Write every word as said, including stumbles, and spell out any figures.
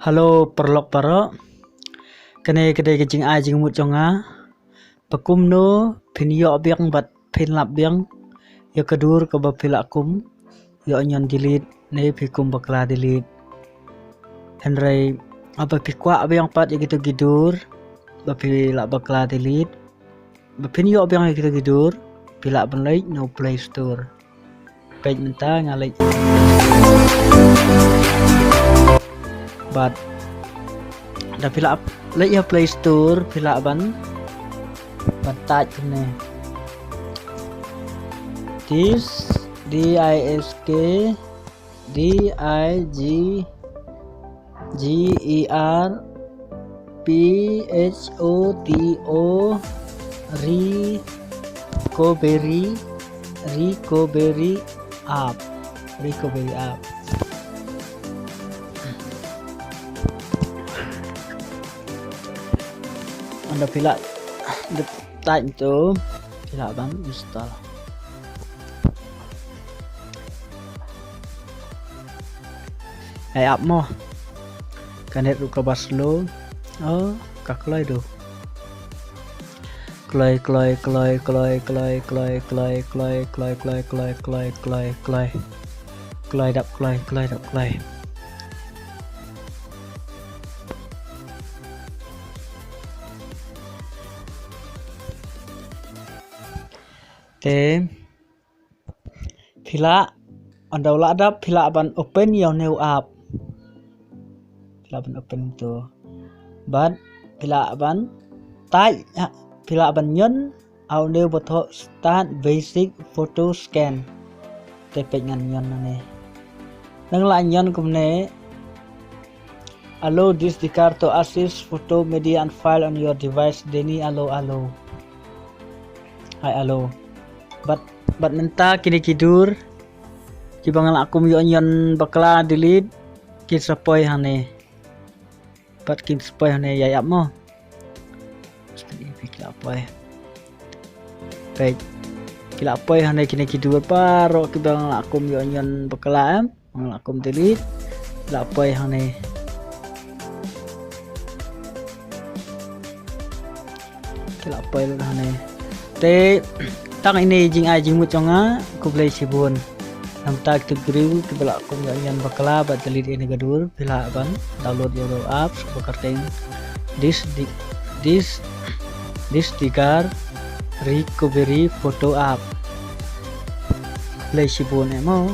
Hello paralok baroh. Kane ka dei ka jingai jingmut jong nga ba kumno phin ïoh biang bad phin lap biang ïa ka dur kaba phi lah kum ïoh ñion delete ne phi kum bakla delete. Hynrei haba phi kwah biang pat ïa kito ki dur ba phi lah bakla delete, ba phin ïoh biang ïa kito ki dur, phi lah ban leit na u Play Store. Peit mynta nga leit. Bad da phi lah leit ïa Play Store, phi lah ban, ban type kumne. Disk, D I S K, D I G G E R P H O T O, recovery, recovery app, recovery app. Ynda phi lah type tu, phi lah ban install. Ai ap mo. Ka net ruh kaba slow. Oh, ka kloi tu. Kloi, kloi, kloi, kloi. Kloi dap kloi, kloi dap kloi. Te phi lah, ynda u lah dap, phi lah ban open ïa une u app. Phi lah ban open tu. Bad phi lah ban type, phi lah ban ñion ha une uba thoh start basic photo scan. Te peit ngan ñion hangne. Nang lah ñion kumne. Allow this dikar to access photo, media and file on your device. Deni allow, allow. Ai allow. Bad, bad mynta kine ki dur kiba nga lah kum ïoh ñion bakla delete, kin sa poi hangne. Bad kin sa poi hangne, ai ap mo. Ki lah poi. Peit. Ki lah poi hangne kine ki dur baroh kiba nga lah kum ïoh ñion bakla em. Nga lah kum delete. Ki lah poi hangne. Ki lah poi lut hangne. Te tang ine i jingai jingmut jong nga, khublei shibun. Namar kito ki briew kiba lah kum ïoh ñion bakla bad delete ïa kane ka dur, phi lah ban download ïa u app uba kyrteng Disk di, Disk, Disk Dikar Recovery Photo App. Khublei shibun eh mo.